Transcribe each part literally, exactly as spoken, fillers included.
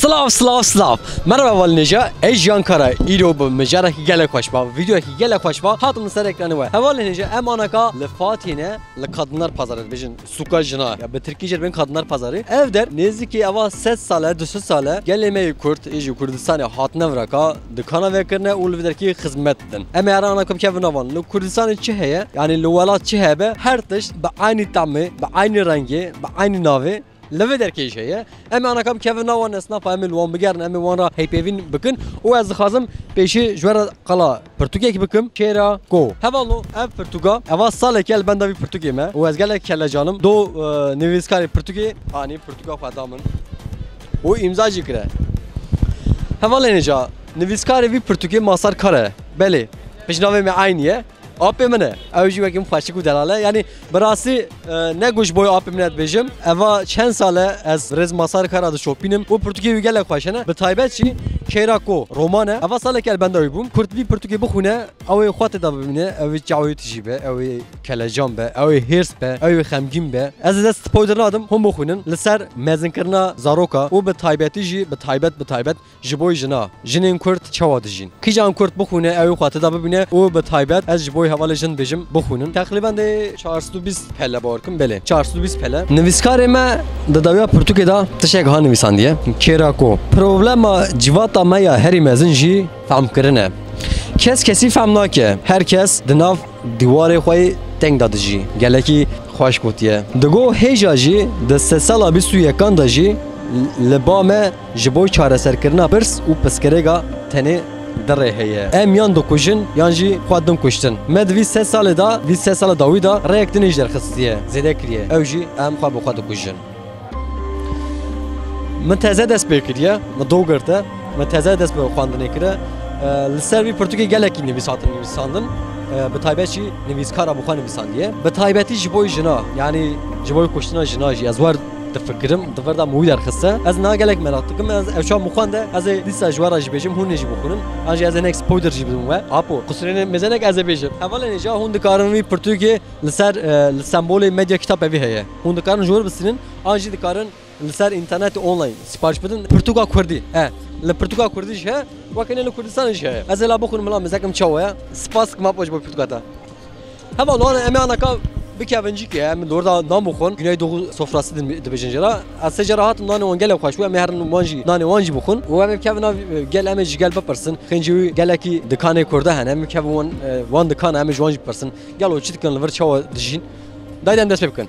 Slav, slav, slav. Merhaba hevalên hêja, ez Jiyan Kara. Îro bi mijarekî gelek xweş ba, vîdeoyekî gelek xweş ba hatim li ser ekranê we. Hevalên hêja, em anaka li Fatihê ne, li Kadınlar Pazarı dibêjin, sûka jina. Ya bi tirkî jî dibên Kadınlar Pazarı. Ev der nêzîkî eva sed sal e, du sed sal e, gelê me yê Kurd, ê jî Kurdistanê hatine viraka, dikana vekirine û li vê derkî xizmet didin. Em ê here anaka bikevin nav wan. Li Kurdistanê çi heye? Yanî li welat çi hebe? Her tişt bi eynî temê, bi eynî rengê, bi eynî navê li vê derkê jî heye. Em ê anaka bikevin nav wan esnafa, em ê li wan bigerin, em ê wan re heypêvîn bikin û ez dixwazim pêşî ji we re qala pirtûkek bikim. Kêra Ko. Hevalno, ev pirtûka, eva salekî ye li benda vî pirtûkê me û ez gelek kelecan im. Do, e, nivîskarê pirtûkê anî pirtûka xwe da min û îmza jî kire. Hevalên hêja, nivîskarê vî pirtûkê Masar Kara ye. Belê, piştnavê me eynî ye. Apê min e. Ew jî wekî min xweşik û delal e. Yanî bi rastî, e, ne ku ji bo apê min e dibêjim. Eva çend sal e ez rêz Masar Kara dişopînim û pirtûkê wî gelek xweş hene. Bi taybet jî Kêra Ko roman e. Eva salekî ye li benda wî bûm. Kurd vî pirtûkê bixwîne, ew ê xwe tê de bibîne, ew ê çawa wî tijî be, ew ê kelecan be, ew ê hêrs be, ew ê xemgîn be. Ez ê dest spoiler nadim, hûn bixwînin. Li ser mezinkirina zaroka û bi taybetî jî, bi taybet, bi taybet ji bo jina, jinên Kurd çawa dijîn? Kîjan Kurd bixwîne, ew ê xwe tê de bibîne û bi taybet ez ji bo hevalê jin dibêjim, bixwînin. Teqrîben dê çar sed û bîst pele bawer kim, belê, çar sed û bîst pele. Nivîskarê me di dawiya pirtûkê de tiştek ha nivîsandiye. Kêra Ko. Problema civata me ya herî mezin jî fehmkirin e. Kes kesî fehm nake. Her kes di nav dîwarê xwe yê teng de dijî. Gelekî xweş gotiye. Digo hêja jî di sedsala bîst û yekan de jî li ba me ji bo çareserkirina pirs û pirsgirêka tenê du rê heye. Em yan dikujin yan jî xwe din kuştin. Me di vî sed salê de, vî sed sala dawî de rêyek din jî derxistiye, zêde kiriye. Ew jî em xwe bi xwe dikujin. Min teze dest pê kiriye, min do girte, min teze dest bi xwendinê kire. E, li ser vî pirtûkê gelekî nivîs hatin nivîsandin. E, bi taybet jî nivîskara bi xwe nivîsandiye. Bi taybetî ji bo jina, yanî ji bo kuştina jina jî ez wer difikirim, di vir de min wî derxiste. Ez niha gelek meraq dikim, ez ew çawa min xwende, ez ê dîsa ji we re jî bêjim, hûn ê jî bixwînin. An jî ez ê nek spoiler jî bidim we. Apo, qusûrê mêzenek ez ê bêjim. Hevalên hêja, hûn dikarin vî pirtûkê li ser, e, li Sembolê Medya Kitap Evî heye. Hûn dikarin ji wir bistînin, an jî dikarin li ser înternetê online sipariş bidin. Pirtûka Kurdî, he. Li pirtûka Kurdî jî he, weke ne li Kurdistanê jî heye. Ez ê la bixwînim, bila mêzekim çawa ye. Spas dikim Apo ji bo pirtûka te. Hevalno, em ê anaka bikevin cîkê, em li dor de nan bixwin. Güneydoğu sofrası din dibêjin jê re. Ez sê cara hatim, nanê wan gelek xweş bû, em ê herin wan jî, nanê wan jî bixwin. Û em ê bikevin nav, e, gel, em ê ji gel bipirsin. Xêncî wî gelekî dikanê Kurda hene, em ê bikevin wan, e, wan dikana, em ê ji wan jî bipirsin. Gelo çi dikin, li vir çawa dijîn? Dayde em dest pê bikin.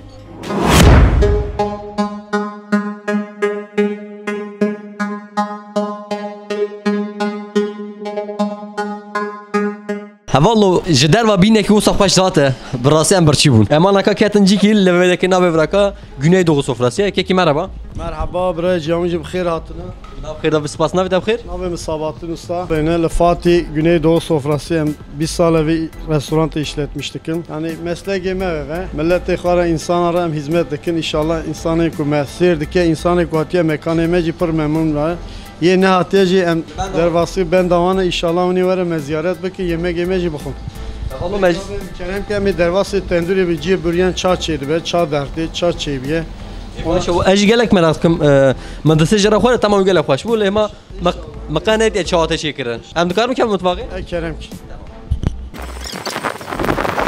Hevalno, ji derva bînekî wisa xweş zat e. Bi rastî em birçî bûn. Em anaka ketin cîkî, li vê dekê navê viraka Güneydoğu sofrası ye. Kekî merhaba. Merhaba, birayê ciya min jî bi xêr hatine. Nav xêr de bi spas, navê te bi xêr? Navê min Sabahattin Usta. Beyne li Fatih Güneydoğu sofrası em bîst sal e vî restorantê işletmiş dikin. Yanî meslekê me ev e. Miletê xwe re, însana re em hizmet dikin. Înşallah însanê ku me sêr dike, însanê ku hatiye mekanê me jî pir memnûn e. Yê nehatiye jî em derbasî benda wan e. Înşallah hûnî were me ziyaret bikin, yemegê me jî bixwin. Oğlum, ez Kerem ke em ê derbasê tendûrê bi cihê bûriyen ça çêdibe, ça dertê, ça çêbiye. Baş e, ez jî gelek meraq dikim. E, min di sê cara xwe re, tamam, gelek xweş bû, lê ma Mek-, meqanê diye çawa te çêkirin. Em dikarin bikevin mutfaxê? E, kerem ki.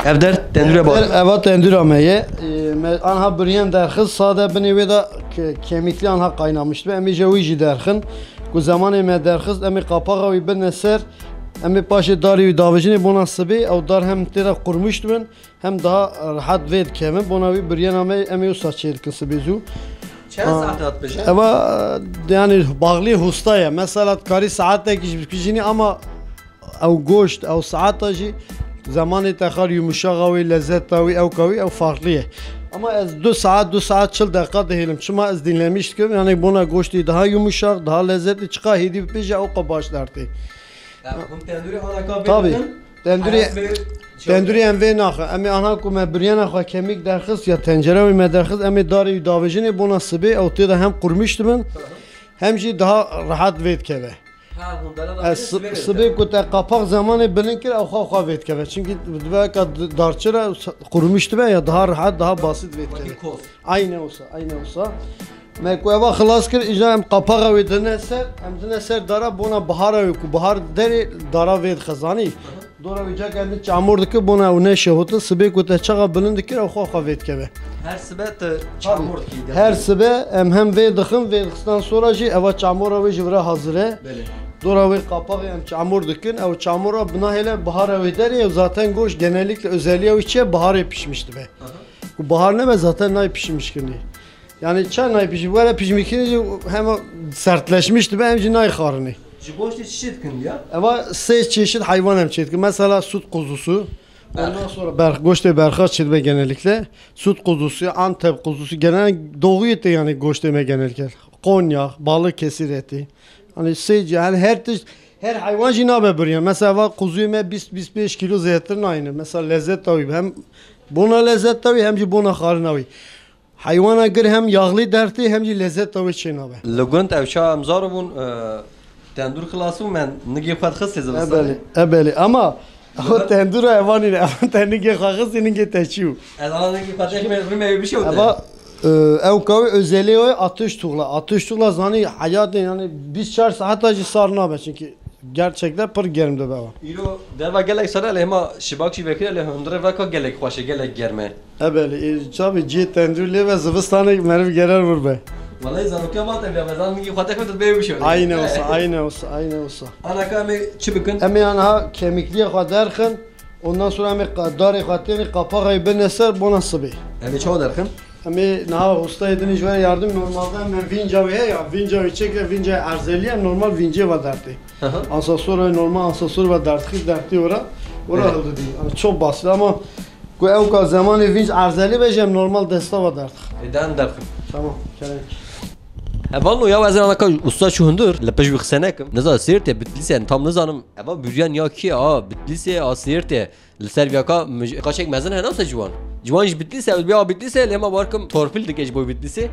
Ev der tendûre bar. Ev, eva tendûra me ye. E, me anha biriyen derxist, sade binê wê de ke-, kemikli anha kaynamıştı. Em ê je wî jî derxin. Ku zemanê me derxist, em ê qapaxa wî bine ser. Em ê paşê darê wî davijinê bona sibê. Ew dar hem tê de qurmuşt bin. Hem daha rehet vê dikevin. Bona wî biryena me em ê wisa çê dikin sibê zû. Çend saet hat bije? Eva, yani, bağlı husta ye. Mesela karî saetek ji bikijînî ama ew goşt, ew saeta jî zemanê te xar yumuşaxa wî, lezzeta wî, ewka wî, ew farklı ye. Ama ez du saat, du saat çil deqa dihêlim. Çima ez dinlemiş dikim, yani bona goştî daha yumuşak, daha lezzetli, çiqa hêdî bipêje, ewqa baş dertê. Ya, hûn tendûrê anaka vê Tabii. dikin? Tendûrê, Anaka vê şey tendûrê em vê naxin. Em ê anha ku me biryena xwe kemîk derxist ya tencere wî me derxist, em ê darê wî davêjinê bona sibê, ew tê de hem qurmîş dibin, hem jî daha rehet vê dikeve. Ha, hûn dana Ez sibê sibê ku te qapak zemanê bilind kir, ew xwe xwe vê dikeve. Çünkü dibe ka d-, darçira s-, qurmîş dibe ya daha rehet, daha basit vê dikeve. Wekî kos. Aynen olsa, aynen olsa. Me ku eva xilas kir, îja em qapaxa wê dine ser, em dine ser dara bona bihara wê ku bihar derê dara vê dixe, zanî. Dora wê cak em çamur dikir, bona ew neşehotin, sibê ku te çaxa bilind dikir, ew xwe xwe vê dikeve. Her sibe te çamur dikî, Her sibe em hem vê dixin, vê dixistan sora jî eva çamora wê ji vira hazir e. Belê. Dora wê qapaxê em çamur dikin, ew çamura binahêle bihara wê derê, ew zaten goşt genellikle özelliği ew çi ye, biharê pişmiş dibe. Aha. Ku bihar nebe zaten nayê pişmiş kirinî. Yani çay nayê pişmiş, were pişmiş kirinî jî hem sertleşmiş dibe, hem jî nayê xarinî. Ji goştê çi çê dikin ya? Eva sê çeşit hayvan em çê dikin. Mesela süt kuzusu, ondan sonra berx, goştê berxa çê dibe genellikle. Süt kuzusu, Antep kuzusu, genel doğu eti yani goştê me genellikle. Konya, Balıkesir eti. Hani sê, yani her tişt, her hayvan jî nabe biriyan. Mesela va kuzuyê me bîst bîst pênc kilo zêdetir nayîne. Mesela lezzet da wî hem bona lezzet da wî hem jî bona xarina wî. Heywana gir hem yağlı dertê hem jî lezzet da wê çê nabe. Li gund ew çawa em zaro bûn, e, tendur xilas bû, me nigê xwe dixistê zivistanê. Ebelê, ebelê. Ama o tendura evanî ne. Evan te nigê xwe xistê, nigê te çî bû. Ez ana nigê xwe te rime, rime wê bişewte. Eva, e, ew kawê özelliği o atış tuğla. Atış tuğla zanî hayatê yani bîst çar saeta jî sar nabe çünkü gerçekten pir germ dibe ewa. Îro derva gelek sar e, lê hema şibak jî vekirî, lê hundirê veka gelek xweş e, gelek germ e. Ebelê, e, çavê cihê tendûr lê ve zivistanê meriv gerer wir be. Wele zarokiya ma te bîya, me zan mî xwe te xwe tu bê bişo. Ayne olsa, ayne olsa, ayne olsa. Ana ka em ê çi bikin? Em ê aniha kemikliya xwe derxin, ondan sonra em ê qa-, darê xwe tênê qapaxê bine ser bona sibê. Em ê çawa derxin? Em ê niha ustayê din ji we yardım, normalde em vînca wê heye ya, vînca wê çêke, vînca erzeliye, normal vîncê ve dertê. Hı hı. Ansasor, normal ansasor ve dertxî dertê ora, ora hildidî. Yani çok basit ama ku ew ka zemanê vînc erzelî be jî em normal desta ve dertix. Ê, den derxin. Tamam, kerem. Hevalno ya ez ana ka usta çû hundir, li pişt wî qise nekim. Niza Sêrtê, Bitlîsê, tam nizanim. Eva bûriyan ya kî ye? A Bitlîsê, a Sêrtê. Li ser viyaka mij-, qaçek mezin hene wisa ciwan. Ciwan ji Bitlîsê, ew bi a Bitlîsê, lê hema bawer kim torpîl dike ji bo Bitlîsê.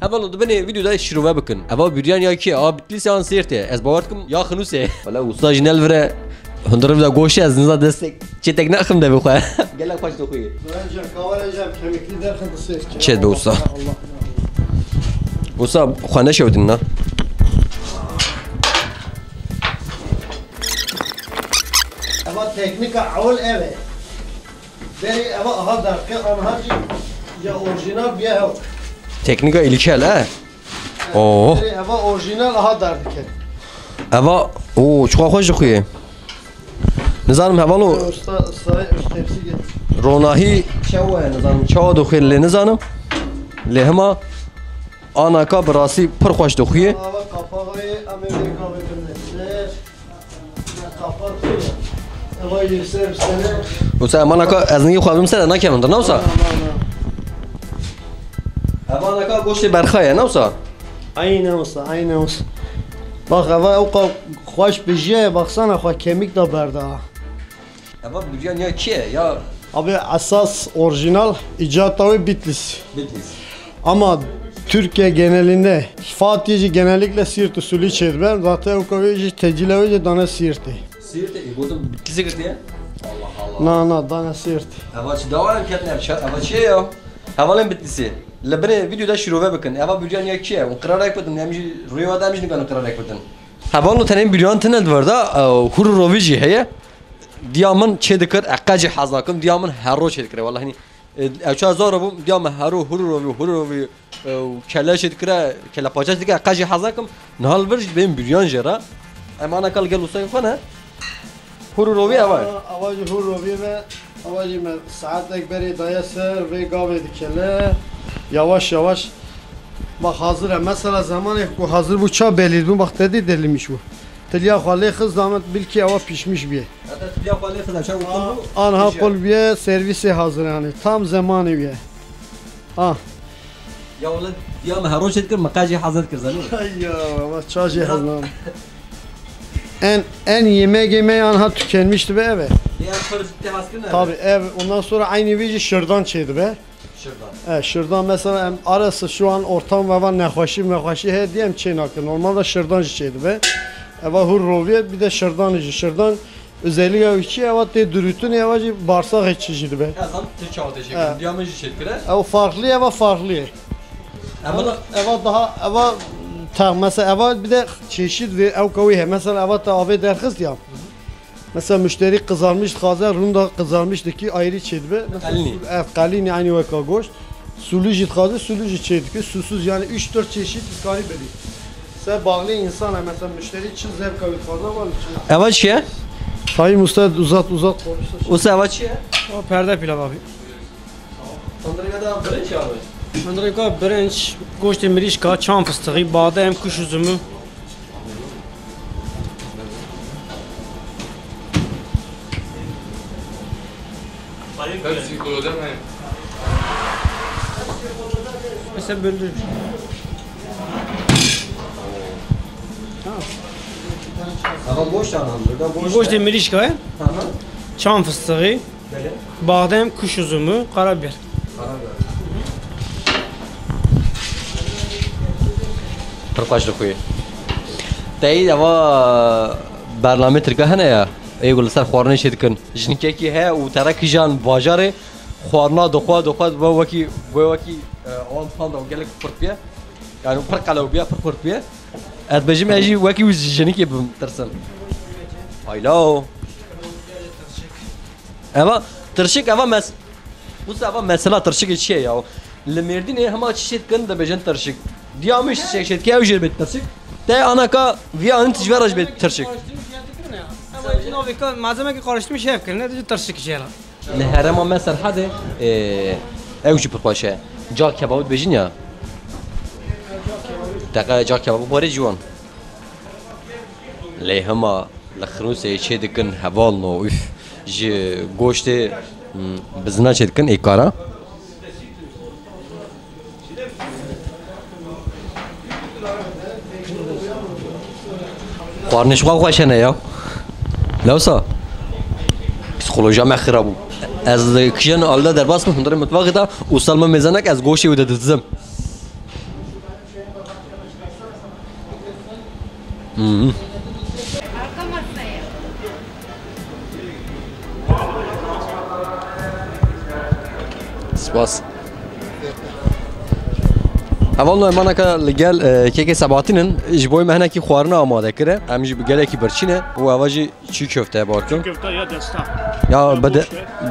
Hevalno di binê vîdeo de şîrove bikin. Eva bûriyan ya kî ye? A Bitlîsê an Sêrtê? Ez bawer kim ya Xinûsê. Wele usta jî ne li vir e. Hundirê de goşê ez niza destek çêtek naxim devê xwe. Gelek xweş dixuye. Bence, kawale cem, kemikli derken de ses. Çêt be usta. Allah. Usta, xwe neşewtin na. Eva teknika ewil ev e. Berê eva aha derke, anha jî ya orijinal bîye hew. Teknika ilkel, he? Oo. Berê eva orijinal aha derdike. Eva, oo, çiqa xweş dixuye. Nizanim hevalo. Usta, sayı üst tepsi getir. Ronahî çewe, nizanim çawa dixuye lê nizanim. Lê hema anaka bi rastî pir xweş dixuye. Ava kapağı, em ê vê gavê binê ser. Kapat. Eva yirmi ser sene. Usta, em anaka ez nigî xwe bim ser, nakevin, ne wisa? Na, na, na. Eva anaka goştê berxa ye, ne wisa? Aynen olsa, aynen olsa. Bak, eva o kadar hoş bir şey, baksana, xwe kemik de berda. Eva bûriyan ya kî ye? Ya abi, esas orijinal icat tabi Bitlis. Bitlis. Ama Türkiye genelinde Fatih jî genellikle Siirt usulü çêdibe. Zaten o kadar jî tecile ve jî dane Siirt'e. Siirt'e, e, gotin Bitlis'e girdi ya. Allah Allah. Na, na, dane Siirt. Eva çi dawa em ketine, eva çi ye ya? Hevalên Bitlisê, li binê vîdyoda şîrove bikin. Eva bûriyan ya kî ye? Hûn qirarek bidin, em jî rûyê we de em jî nikarin qirarek bidin. Hevalno tenê bûriyan tine li vir de, e, hûr û rovî jî heye. Diya min çê dikir, e, qe jî hez nakim, diya min her roj çê dikir. Wela hinî, e, ew çawa zaro bûm, diya min her roj hûr û rovî, hûr û rovî, e, û kele çê dikir, e, kele paça çê dikir, e, qe jî hez nakim. Niha li vir jî bên bûriyan jê re. Em ana kal gel usayê xwe ne. Hûr û rovî eva ye. Aa, eva jî hûr û rovî ve, eva jî me saetek berê daye ser, vê gavê dikele. Yavaş yavaş. Bak hazir e. Mesela zamanê ku hazir bû ça belî bû, bak te dî delîmiş bû. Tiliya xwe lê xist, zamet bilkî ewa pişmiş bîye. Hatta tiliya xwe lê xist, ça qul bû. Anha qul bîye, servîsê hazir yani. Tam zamanê bîye. Ah. Ya wele, ya me her roj çê dikir, me qe jî hezir kir, zanî? Ay ya, bak, ça jî hezir. En, en yemeği me anha tükenmişti be eve. Ya pir ciddi hezir kirine. Tabii, ev, ondan sonra aynı vî jî şırdan çêdi be. Şırdan. E, şırdan mesela em arası şu an ortam ve var nexweşî mexweşî he diye em çê nakin. Normalde şırdan jî çêdi be. Eva hûr roviyê, bir de şırdan jî. Şırdan özelliği ew çi, ewa tê durutun, ewa jî barsağê çi jî dibe. Ez zan tu çawa tê çêkirin. He. Diya min jî çêdikire. Ew farklı, ewa farklı. Eva, eva daha, eva ta, mesela eva bir de çeşit ve ew kawî he. Mesela eva te avê derxist ya. Mesela müşteri kızarmış dixwaze, runda kızarmış dikî ayrı çêdibe. Mesela Qelînî. Su-, ev qelînî aynı weka goşt. Sulu jî dixwaze, sulu jî çêdike. Susuz yani üç dört çeşit dikarî bidî. Se bağlı insana, mesela müşteri çi zevka wî dixwaze var mı? Eva çi ye? Sayın Usta uzat uzat konuşsun. Usta eva çi ye? O perde pilav abi. Hundirêka da birinç abi. Hundirêka birinç, goştê mirîşka, çam fistixî, badem, kuş üzümü. Hepsi koyacağım he. Mesela böldürmüş. Ama boş anlamda da boş. Goştê mirîşka ye. Hı hı. Çam fistixî. Belê. Badem, kuş üzümü, karabiber. Karabiber. Pir xweş dixwî. Teyî eva bernamê Tirka hene ya. Ê ku li ser xwarinê çê dikin. Jinikekî heye û terek kijan bajarê xwarina dixwe, dixwe, we wekî, we wekî, e, awan panda û gelek xurt bûye. Yani pir qelew bûye, pir xurt bûye. Ez dibêjim ez jî wekî wî jinikê bim, tirsim. Haylo. Eva tirşik, eva mes-, bu eva mesela tirşikê çi ye ya? Li Mêrdînê hema çi çê dikin dibêjin tirşik. Diya min çi çê dike ew jê dibê tirşik. Te anaka viya anî tijvera jî bê tirşik. Ama için o vika malzeme ki karıştırmış hep kirine, dedi tirşik jela. Li herêma me Serhedê, e, ew jî pir xweş e. Ca kebabî dibêjin ya. Teqe ca kebabî xwarê ciwan. Lê hema li Xirûsê çê dikin hevalno, üf, ji goştê, mm, bizina çê dikin êkara. Xwarinê ji xwe xweş hene ya. Lewsa. Psîkolojiya me xira bû. Ez li kijen alde derbas bim, hundirê mitbaxê de û salma mêzenek ez goştê wî de didizim. Hmm. Spas. Hevalno, em anaka li gel, e, kekê Sebatîn in, ji bo me hinekî xwarina amade kire. Em jî bi gelekî birçî ne û eva jî çî köfte ye, bawer kim. Çî köfte ya desta. Ya bi de-,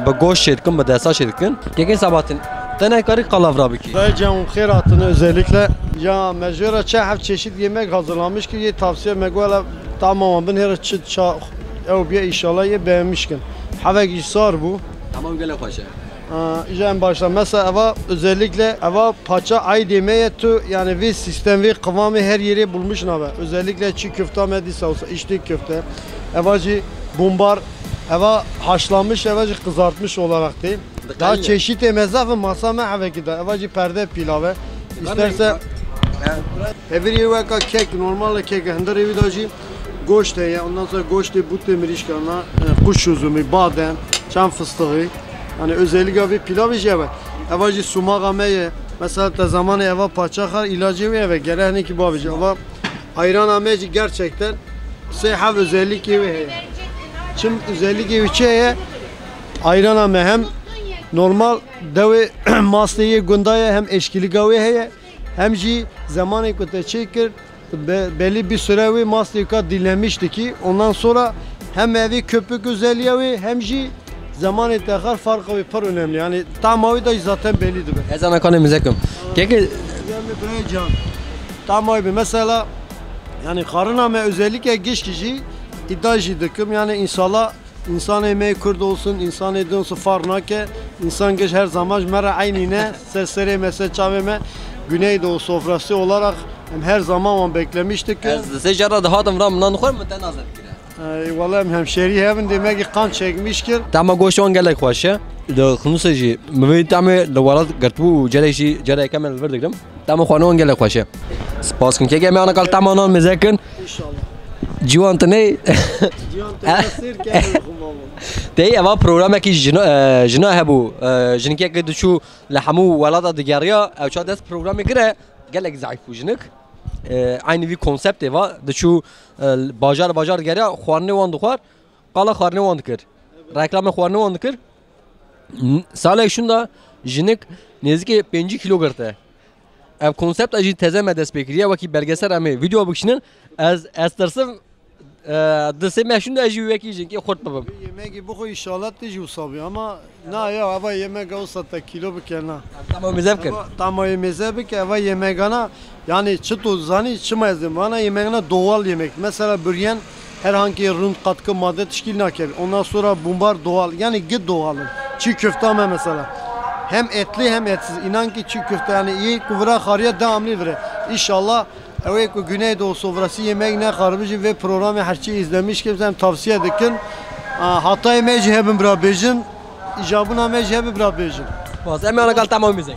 bi goşt çê dikin, bi desta çê dikin. Kekê Sebatîn, te nekarî qala vira bikî. Dayı can xêr hatine özellikle. Ya me jê re çe heft çeşit yemek hazırlamış ki ye tavsiye me gola tamam bin her çi ça ew bîye inşallah ye beğenmiş kin. Hevek jî sar bû. Tamam, gelek xweş e. Aa, îja en başta mesela eva özellikle eva paça aydê me ye tu yani vê sistem vê kıvamê her yerê bulmuş nabe. Özellikle çiğ köfte me dîsa olsa içli köfte. Eva jî bumbar, eva haşlanmış, eva jî kızartmış olarak değil. Daha çeşitê me zaf e, masa me hevekî de. Eva jî perde pilav e. İsterse Hevirê weka kek, normal kek, hundirê wî de jî goşt heye, ondan sonra goştê bûtê mirîşkana, e, kuş üzümü, badem, çam fıstığı. Yani özellikle vê pilavê jî ev e. Eva jî sumaxa me ye. Mesela te zamanê eva paça xar ilacê wê ev e. Gere hinekî bavêje. Eva ayrana me jî gerçekten sê hev özellikê wê heye. Çim özellikê wê çi heye? Ayrana me hem normal dewê mastê yê gunda ye hem eşkiliga wê heye. Hem jî zemanê ku te çêkir, be-, belli bir süre wê mastê ka dinlenmiş dikî. Ondan sonra hem evî köpük özelliği wê hem jî zemanê te xar farqa wê pir önemli. Yani tama wê de zaten belli dibe. Ez ana kanê mizekim. Keke Yani birayê can. Tama wê be. Mesela yani xarina me özellikle gişkî jî îda jî dikim. Yani inşallah İnsanê me Kurd olsun, insanê din olsun fark nake. İnsan geç her zaman ji me re eynî ne. Ser serê me, ser çavê me. Güneydoğu sofrası olarak hem her zaman wan beklemiştik. Ez sê cara dihatim vira min nan xwar min te nazir kire. Ey, wala em hemşerî hevin demek ki kan çekmiş kir. Tema goşt wan gelek xweş e. Li Xinûsê jî min vê temê li welat girtibû û cerek jî cereke me li vir digirim. Tema xwarin wan gelek xweş e. Spas kin. Keke me ana kal tema nan mêze kin. İnşallah. Ciwan tu ney? Ciwan tu ne sêr kerdin xumamo. Tey eva programekî jina, e, jina hebû. E, jinikek diçû li hemû welata digeriya. Ew ça dest programê gire gelek zayıf bû jinik. E, aynı vî konseptê va diçû, e, bajar bajar digeriya xwarinê wan dixwar. Qala xwarinê wan dikir. Reklama xwarinê wan dikir. Salek şunda jinik nêzikê pêncî kilo girte. Ev konsepta jî teze me dest pê kiriye, wekî belgesel em ê vîdeo bikişînin. Ez, ez tirsim, e, di sê meh şûn de ez jî wekî jinkê xurt bibim. Yemekî bixwe, înşallah tê jî wisa bî ama na ya, eva yemek wisa te kîlo bike na. Tamam, mêze bikin. Eva, tamam, mêze bike, eva yemekana, yani çi tu zanî, çi mezin vana yemekana doğal yemek. Mesela büryan herhangi rund katkı madde teşkil nake. Ondan sonra bumbar doğal, yani git doğal. Çiğ köfte me mesela. Hem etli hem etsiz. İnan ki çiğ köfte yani iyi kuvra xariye devamlı vire. İnşallah ew ê ku Güneydoğu sofrası yemek ne xaribijin ve programı herçi izlemiş kimse hem tavsiye dikin. Aa, Hatay me jî hebin bira bêjin. Îcabûna me jî hebe bira bêjin. Spas. Em ê ana gal tamam mêze. E,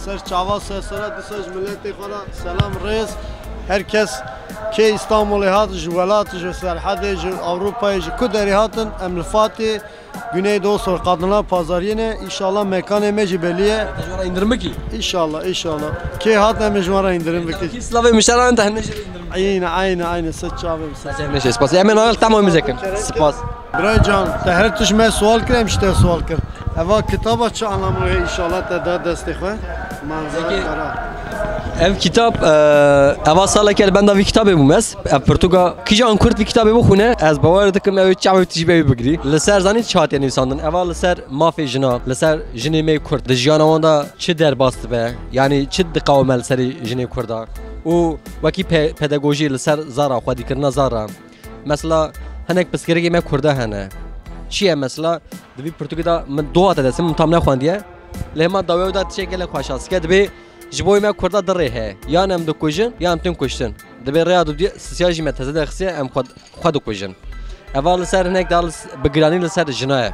ser çava, ser sera, dîsa ji miletê xwe re selam, rêz. Herkes kê Îstanbulê hat, ji welat, ji Serhedê, ji Ewropayê, ji ku derê hatin, em li Fatê, Güneydoğu Sor Kadınlar Pazariyê ne. Înşallah mekanê me jî belî ye. Te ji we re indirim bikî? Înşallah, înşallah. Kê hat em ê ji wan re indirim bikî. Kî slavê mişteran te hemne jî re indirim bikî. Eyne, eyne, eyne. Ser çavê, ser. Spas. Em ê ana gal tamam mêze kin. Spas. Birayê can, te her tişt me sual kir, em ji te sual kir. Eva kitaba çi anlamı heye, înşallah te da destê xwe? Manzara Peki, kara. Ev kitap, e, eva saleke li benda vî kitabê bûm ez. Ev pirtûka kîjan kurd vî kitabê bixwîne, ez bawer dikim ew ê çawa tijî be wî bigirî. Li ser zanî çi hatiye nivîsandin? Eva li ser mafê jina, li ser jinê me yê kurd. Di jiyana wan de çi derbas dibe? Yanî çi diqewime li serê jinê kurda? Û wekî pe-, pedagojî li ser zara, xwedîkirina zara. Mesela hinek pirsgirêkê me kurda hene. Çi ye mesela? Di vî pirtûkê de min du hate dest min tam nexwendiye. Lê hema dawî ew de tiştek gelek xweş e. Sike dibê ji bo me kurda du rê heye. Yan em dikujin, yan em tên kuştin. Dibê rêya dudiyê sisiya jî me teze derxistiye, em xwe, xwe dikujin. Eva li ser hinek daha li s-, bi giranî li ser jina ye.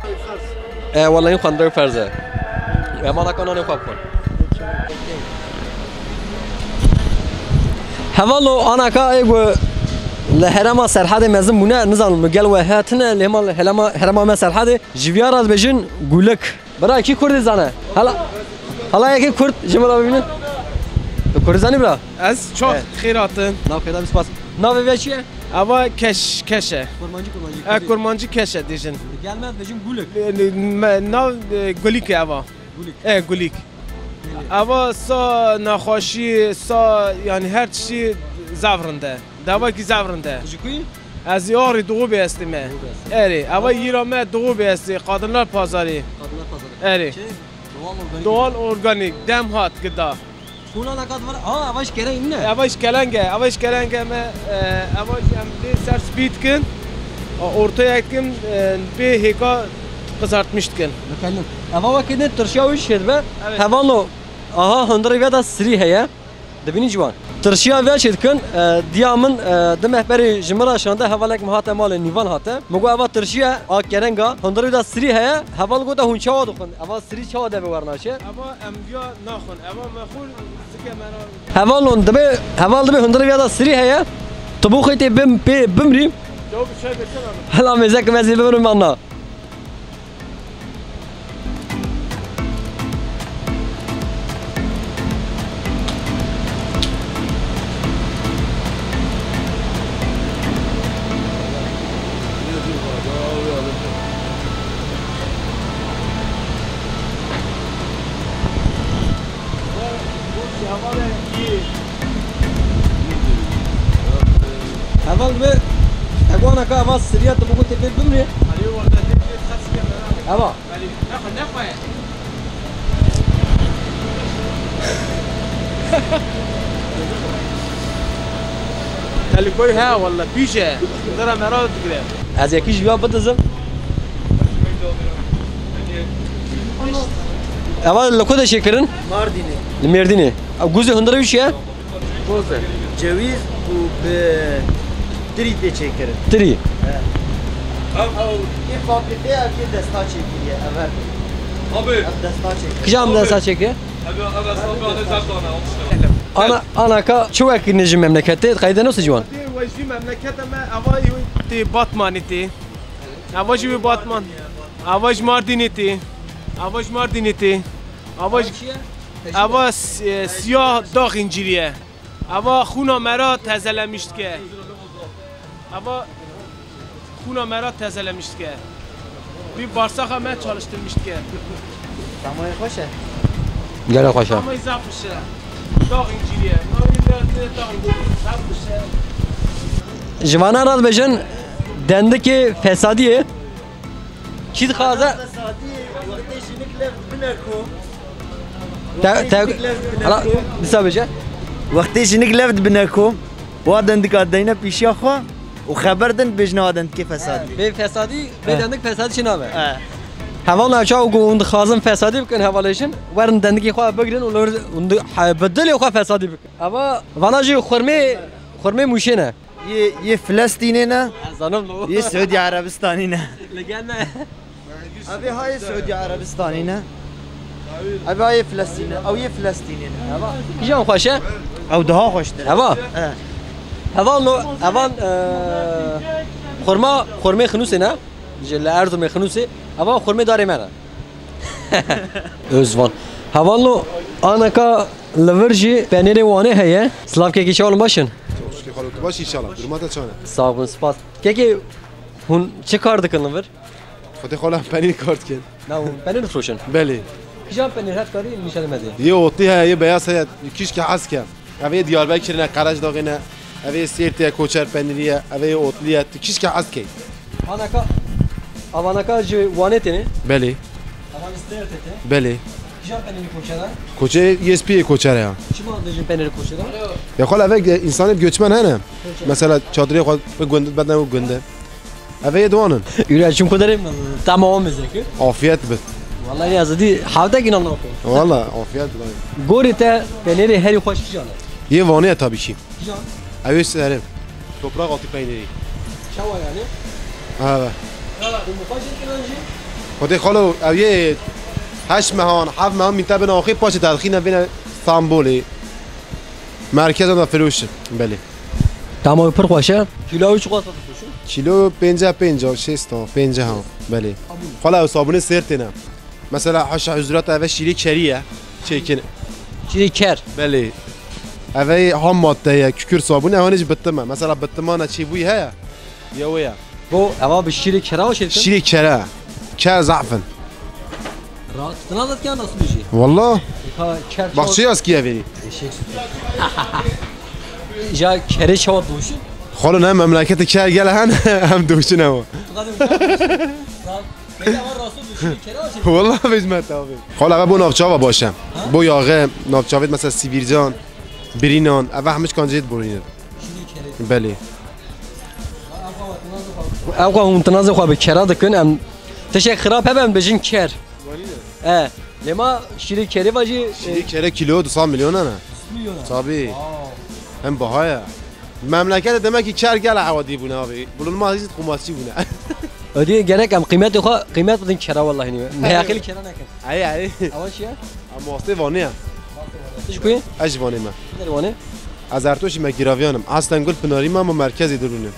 E, wela hîn xwendin ferz e. Em anaka nanê xwe bixwin. Hevalo anaka ê ku li herêma Serhedê mezin bûne, nizanim li gel we hatine, lê hema li herêma, herêma me Serhedê ji viya re dibêjin gulik. Bira, kî Kurdî zane? Hala, hala yekî Kurd ji min re bibîne. Tu Kurdî zanî bira? Ez çok Evet. xêr hatin. Nav xêr, spas. Navê vê çi ye? Eva keş, keş e. Kurmancî, kurmancî, E, Kurdî. Kurmancî keş e dêjin. Gelme dibêjin gulik. E, me, nav, e, gulik e eva. Gulik. E, gulik. Belê. Eva sa nexweşî, sa, yani her tiştî zaf rind e. Dawekî zaf rind e. Tu ji ku yî? Ez ê Axrî Doğu Beyazîtê me. Doğu Beyazîtê. Erê, eva yîra me Doğu Beyazîtê, Kadınlar Pazarı. Kadınlar Pazarı. Erê. Şey, doğal organik. Doğal organik, dem hat gida. Şûna ne kat var? Ha, eva ji keleng ne? Eva ji keleng e, eva ji keleng e me, e, eva ji em lê ser spî dikin, ortaya dikin, e, bê hêka kızartmış dikin. Efendim, eva wekî ne tirşiya wî jî dibe. Evet. Hevano, aha, hundirê vê de sirî heye. Dibînî ciwan. Tirşiya vê çê dikin, e, diya min, e, di meh berê ji min re şande hevalek min hate malê nîvan hate. Min got eva tirşiya a kerenga, hundirê de sirî heye, heval gote hûn çawa dixwin? Eva sirî çawa devê wernaşe? Eva em viya naxwin, eva me xwir sike me re. Heval non dibe, heval dibe hundirê viya de sirî heye. Tu bixwî tê bim, pê bimrî. Çawa bi çay versene abi. Hela mêzek me zî bimrim anna. Heval dibe, heguanaka eva siriya tu bixwe tê pê bimrê. Eva. Telîkoy he walla pîş e. Zira meral digire. Ez yekî ji ya bidizim. Eva li ku de çêkirin? Mardînê. Li Mêrdînê. Ew guzê hundirê wî çi ye? Goz e. Cewîz û bi tirî tê çêkirin. Tirî. He. Ev, ev ê fabrîkê, ev ê desta çêkiriye, ev her. Abi. Ev desta çêkiriye. Kîjan desta çêkiriye? Ev, ev, ev, ev, ev. Ana, anaka çi wekî ne ji memleketê? Qeyde ne ciwan? Wê jî memlekete me, eva tê Batmanê tê. Eva jî wê Batman. Eva ji Mardînê tê. Eva ji Mardînê tê. Eva ji, eva s-, e, siyah dağ inciriye. Eva xûna me re tezelemiş dike. Eva xûna me re tezelemiş dike. Wî barsaxa me çalıştırmış dike. Tamayê xweş e. Gelek xweş e. Tamayê zaf xweş e. Ji vana re dibêjin dendikê fesadiyê. Kî dixwaze? Te, te, hala, disa bêje. Wextê jinik lev dibine ku, wa dendika deyne pîşiya xwe û xeber din dibêjine wa dendikê fesadî. Bê fesadî, bê dendik fesadî çi nabe? He. Heval navça û ku hûn dixwazin fesadî bikin, hevalêjin, werin dendikê xwe bigirin û li wir, hûn di, he, bi dilê xwe fesadî bikin. Eva, vana jî xurmê, xurmê Mûşê ne. Yê, yê Filistînê ne? Ez zanim lo. Yê Siûdî Erebistanî ne? Li gel me. Evê ha yê Siûdî Erebistanî ne? Evê ha yê Filistînê, ew yê Filistînê ne? Eva. Kîjan xweş e? Ew daha xweştir. Eva. He. Heval no, heval, e, xurma, xurmê Xinûsê ne? Ji li Erzurumê Xinûsê. Eva xurmê darê me ne. Özvan. Hevalno, aneka li vir jî penêrê Wanê heye. Silav kekî, çawa baş in? Çok şükür, xalo, tu baş inşallah. Duruma te çane? Sağ olun, spas. Kekî, hûn çi kar dikin li vir? Xwedê xala penîr kar dikin. Na, hûn penîr difroşin? Belê. Kîjan penîr het karî nîşanê me dê? Yê otî heye, yê beyaz heye, kîşke hez ke. Ev ê Diyarbekir ne, Qerec daxê ne. Ev ê Sêrtê ye, koçer penîrî ye. Ev ê otlî ye. Tu kîşke hez key. Vanaka, avanaka ji Wanê têne? Belê. Avan Sêrtê tê? Belê. Kîjan penîrî koçer e? Koçê Y S P yê koçer ya. Çima dibêjin penîrî koçer e? Ya xal, ev e, însanê göçmen hene. Göçmen. Mesela çadırê xwe bi gund, beden û gunde. Ev ê donin. Üretim kudarım, tamam mı zeki? Afiyet bit. Vallahi yazdı, hafta gün anlatıyor. Valla afiyet bit. Gorî te penêrê herî xweş kîjan e? Yê Wanê ye tabii ki. Kîjan? Ew ê serim. Toprak altı peyniri. Çawa yani? Evet. Hûn bi xwe jî dikin an jî? Xwedê xalo, ew yê heşt mehan, heft mehan mîte bin axê paçê te dixîne vêne Stenbolê. Merkeza da firoşin. Belê. Tamam, pir xweş e. Kîloya wî çiqas dixwişin? Kîlo pêncî pênc, şêst, pêncî ha. Belê. Xala, ew sabûnê Sêrtê ne. Mesela haşa huzurata eve şîrê kerî ye. Çêkin. Şîrê ker. Belê. Eve ham madde ye, kükür sabûn, evanê jî bitim e. Mesela bitimana çêbûyî heye. Ya wê ye. Bu eva bi şîrê kera şirkin? Şîrê kere. Ker zafin. Rahat. Tına da kyan nasıl bir şey? Valla. Ha, ker. Bak çok şey askiye veri. Eşek sütü. Ya kere çawa duşun? Xalo ne memleketi ker gel hen hem duşun ama. Rahat. Peki ama rahatsız düşün. Kere var şey. Valla hizmet abi. Xalo eve bu navçava başe. Bu yağı navçavit mesela sibircan, birinan, eve hemî kancêt borîne. Şîrê kerê. Belê. Ew xwe hûn tinazê xwe bi kera dikin, em tişek xirab hebe em bêjin ker. E, lê ma şîrê kerê va jî, e, şîrê kerê kîlo du sed milyon ne? Milyon. Tabii. Wow. Hem baha ye. Memlekete demek ki ker gel ewa dî bûne abi. Bulunmaz hiç kumaşçı bûne. Ödî gerek em qîmetê xwe, qîmet bidin kera wallahî niye. Meyaqil kera nekin. Ay ay. Ewa çi ye? Em wastê Vanê ye. Ji ku yî? Ez ji Vanê me. Nerê Wanê? Ez Ertoşî me, Giraviyan im. Aslen Gul Pinarî me, me merkezê Dirûnê.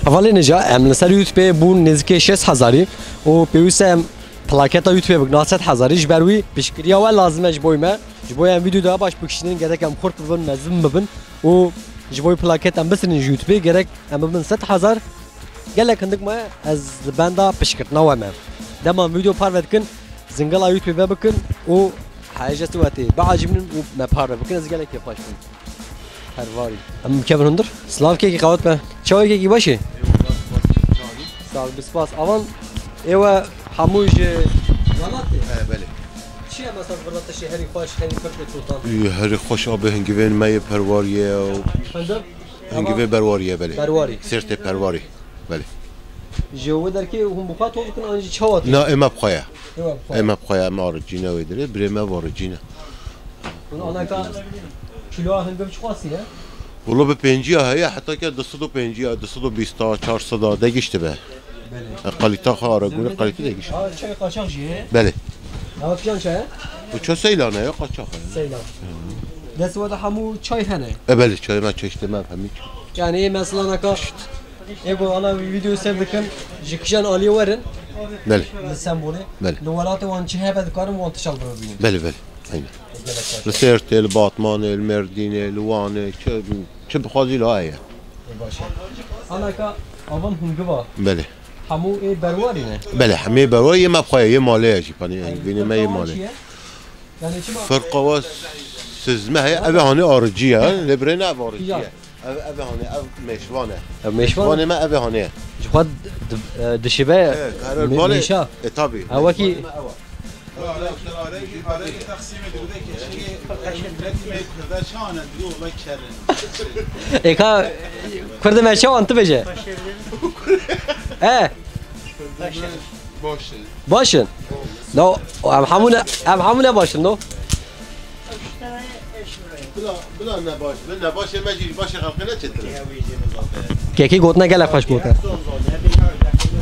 Hevalê nêja, em li ser YouTube bûn nêzikê şêst hezarî û pêwîst e em plaketa YouTube bikin a sed hezarî. Ji ber wî piştgiriya we lazim e ji bo me. Ji bo em vîdeo daha baş bikişînin gerek em xurt bibin, mezin bibin û ji bo plaket em bisinin ji YouTube gerek em bibin sed hezar. Gelek hindik me ez li benda piştgirtina we me. Dema vîdeo parve dikin, zingila YouTube ve bikin û heyeceti we tê biacibnin û me parve bikin, ez gelek kêfxweş bûm. Pervarî. Em kevin hundir. Silav kekî qewet be. Çawa kekî baş î? Sağ ol, spas. Avan êwe hemû ji welat tê? He, belê. Çi ye mesela burada tiştê herî xweş, herî pir pê totan? Ê, herî xweş abi hingivên me yê Perwariyê û hingivê Berwariyê, belê. Berwarî. Sêrtê Perwarî. Belê. Ji wê derkê hûn bi xwe toz dikin an jî çawa tê? Na, ê me bi xwe ye. Ê me bi xwe ye. Ê me bi xwe ye, em aricîne wê dirê, birê me bi aricîne. Hûn anaka kîloya hingiv çiqasî ye? Wilo bi pêncî ya heye, heta ke du sed û pêncî ya, du sed û bîst a, çar sed a, degiştibe. Belê. E, kalîta xwe ara gore, kalîte degiştibe. Ha, çay qaçax jî ye? Belê. Ama filan çay ye? Bu çay Seylan e, ya qaçax e. Seylan. Dest we de hemû çay hene? E, belê, çay me, çeşitê me hemî. Yani mesela naka Ê ku ana vîdeo ser dikin, ji kîjan aliyê werin? Belê. Li Stenbolê. Belê. Li welatê wan çi hebe dikarin wan tişal birevînin. Belê, belê. Aynen. Gelek baş. Li Sêrtê, li Batmanê, li Mêrdînê, li Wanê, çi, çi bixwazî li heye. Ê baş e. Anaka avan hungiva. Belê. Hemû ê Berwarî ne? Belê, hemê Berwarî yê me bi xwe ye, yê malê ye jî, panî, vînê me yê malê. Çi ye? Yani çima? Ferqa wa Süzme heye, ev hanê arıcı ye, lê birê ne ev arıcı ye. Ev, ev hanê, ev mêşvan e. Ev mêşvan? Mêşvanê me ev hanê ye. Ji xwe di-, di-, e, dişibe. E, karar mê-, bale. Mêşa. E, tabii. Ew wekî. Mêşvanê me ew e. Arayî, arayî teqsîmê dûde keçikê, milletî me Kurda çawa ne dû, wela kerin. Êka Kurdê me çawan tu bêje? E. Baş e. Baş in. No, em hemû ne, em hemû ne baş in, no? Bila, bila nebaş, bila nebaşê me jî ji başê xelkê ne çêtir e. Kekî gotine gelek xweş gote.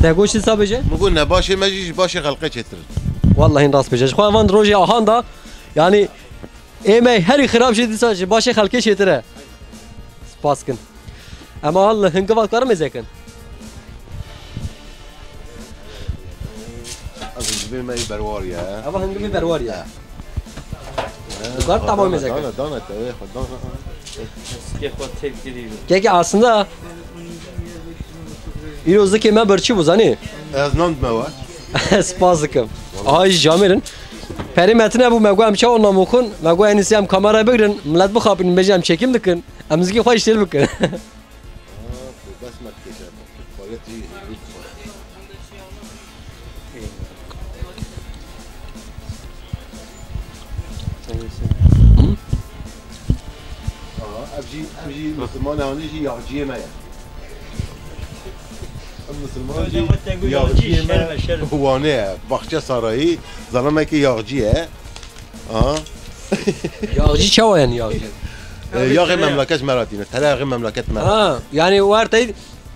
Te goşt sa bêje? Min got nebaşê me jî ji başê xelkê çêtir e. Wallahî rast bêje. Ji xwe van rojê ahan da, yani, ê me herî xirab jî dîsa ji başê xelkê çêtir e. Spas kin. Em aha li hingiva dikarin mêze kin? Ev hingivê me yê berwarî ye. Ev hingivê berwarî ye. He. Dikar tamamî mêze kin? Dana, dana, dana, te, xwe dana. Sikê xwe têk girî. Kekî aslında îro zikê me birçî bû, zanî? Ez nandime we. Spas dikim. Aha jî camêr in. Perê me tune bû, me got em çawa namûxin, me got en iyisi em kamerayê bigirin, millet bixapînin, bêje em çekim dikin. Em zikê xwe jî têr bikin. Ha, bes me dikêşe. Xwayet jî hêvî dixwe. Aha, ev jî, ev jî Misilmanê hanê jî yaxciyê me ye. Ev Misilman jî yaxciyê me Wanê ye. Baxçe Sarayî, zalamekî yaxcî ye. Aha. Yaxcî çawa yani yaxcî? E, yaxê memleket me re tîne, tereyağê memleket me re. Ha, yani werte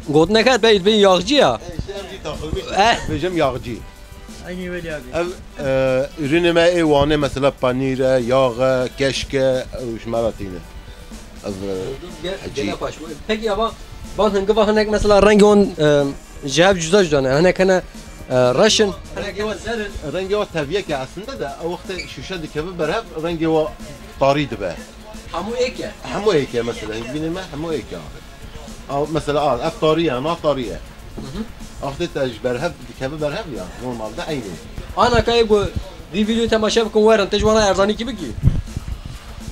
gotineke bey, bey yaxcî ya. E, işte ev jî takılmış. Eh. Bêjim yaxcî. Aynı öyle abi. Ev, e, ürünê me ê Wanê mesela panîr e, yağ e, keşk e, ew ji me re tîne. Ev, e, Gel-, hecî. Gele xweş bû. Peki ya ba-, ban hingiva hinek mesela rengê wan, e, ji hev cuda cuda ne? Hinek hene, e, reş in. Hinek hene zer in. Rengê wa teviyek e aslında da, ew wextê şûşe dikeve berhev, rengê wa tarî dibe. Hemû êk e? Hemû êk e mesela, hingvînê me hemû êk e. A, mesela a, ev tarî ye, na tarî ye. Hı hı. Wextê te ji berhev dikeve berhev ya, normalde eynî. Ana kayê ku vî vîdyoyê temaşe bikin werin, te ji wana erzanîkî bikî?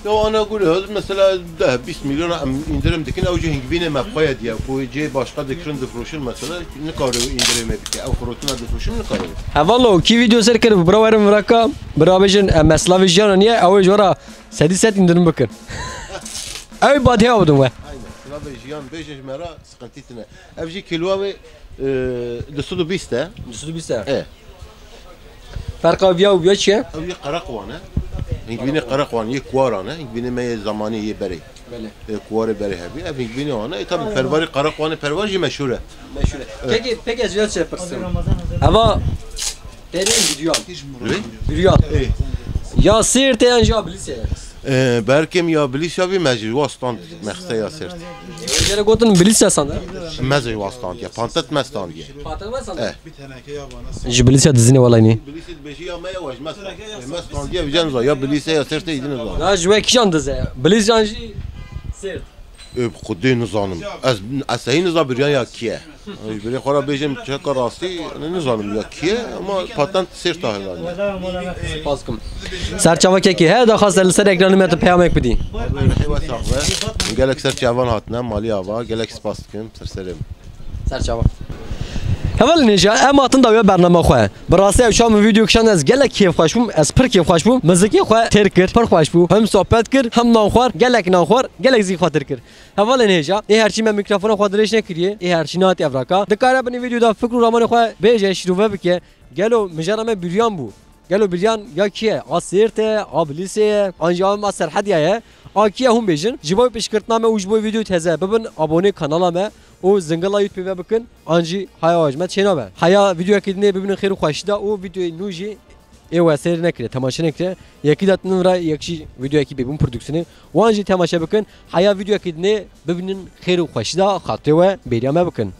Ya ana gure, mesela deh bîst milyon em indirim dikin, ew jî hingvînê me xwe ye diye, ku cê başka dikirin difroşin mesela, nikare indirimê bike, ew firotina difroşin nikare. Hevalno, kî vîdyo ser kir, bira werin viraka, bira bêjin, em, me silavê jiyana niye, ew ê ji we re sedî sed indirim bikin. Ew badiya bidin we. Aynen, silavê jiyan bêjin ji me re, sıkıntı tine. Ev jî kîloa wê, e, du sed û bîst e. Du sed û bîst e. E. Ferqa viya û viya çi ye? Ew yê Qereqwan e. Hingvînê Qereqwan, yê Kuwaran e. Hingvînê me yê zamanê yê berê. Belê. E, Kuwarê berê hebî. Ev hingvînê wan e. E, tabii pervarê Qereqwanê pervar jî meşhur e. Meşhur e. Evet. Peki, peki ez vîya çi pirsîm? Eva Terên Büryan. Büryan. E. Ya Sêrtê yan jî ya Bilisê? E, berkim ya Bilisê bî me jî wa stand mexse ya Sêrt. Jere gotin Bilisê sanda? Me jî wa stand ya. Pantet me stand ya. Pantet me sanda? E. Ji Bilisê dizîne welay nî. Bilisê dibêjî ya me ya wa ji me stand. E, me stand ya vîca niza. Ya Bilisê ya Sêrtê îdî niza. Ya ji we kîjan dize? Bilis yan jî Sêrt? E, xwedê nizanim. Ez, ez sehî niza Büryan ya kî ye. Ji birê xwe re bêjim çeka rastî, nizanim ya kî ye, ama patent Sêrt a hilaniye. Spas dikim. Serçavekekî heye daxwaz li ser ekranê me tu peyamek bidî. Rihê we sax be. Gelek serçavan hatine, malî ava, gelek spas dikim, ser serê min. Serçava. Hevalên hêja, em hatin dawiya bernama xwe. Bi rastî ew çawa min vîdeo kişand ez gelek kêfxweş bûm, ez pir kêfxweş bûm. Mizikê xwe têr kir, pir xweş bû. Hem sohbet kir, hem nan xwar, gelek nan xwar, gelek zî xwe têr kir. Hevalên hêja, ê herçî me mîkrofona xwe dirêj nekiriye, ê herçî nehatiye ev raka. Dikare binê vîdeo de fikr û ramanê xwe bêje, şîrove bike. Gelo mijara me Büryan bû. Gelo Büryan ya kî ye? A Sêrt e, a Bilisê ye, an jî a Serhediya ye? A kî ye hûn bêjin. Ji bo piştgirtina me û ji bo vîdeo teze bibin abonê kanala me û zingila YouTube pê ve bikin. An jî haya we ji me çênabe. Heya vîdeoyekî dinê bibînin xêr û xweşî de û vîdeoyê nû jî ê we seyr nekire, temaşe nekire. Yekî de tinin re yek jî vîdeoyekî bêbûn prodüksiyonê. Wan jî temaşe bikin. Heya vîdeoyekî dinê bibînin xêr û xweşî de xatirê we bêriya me bikin.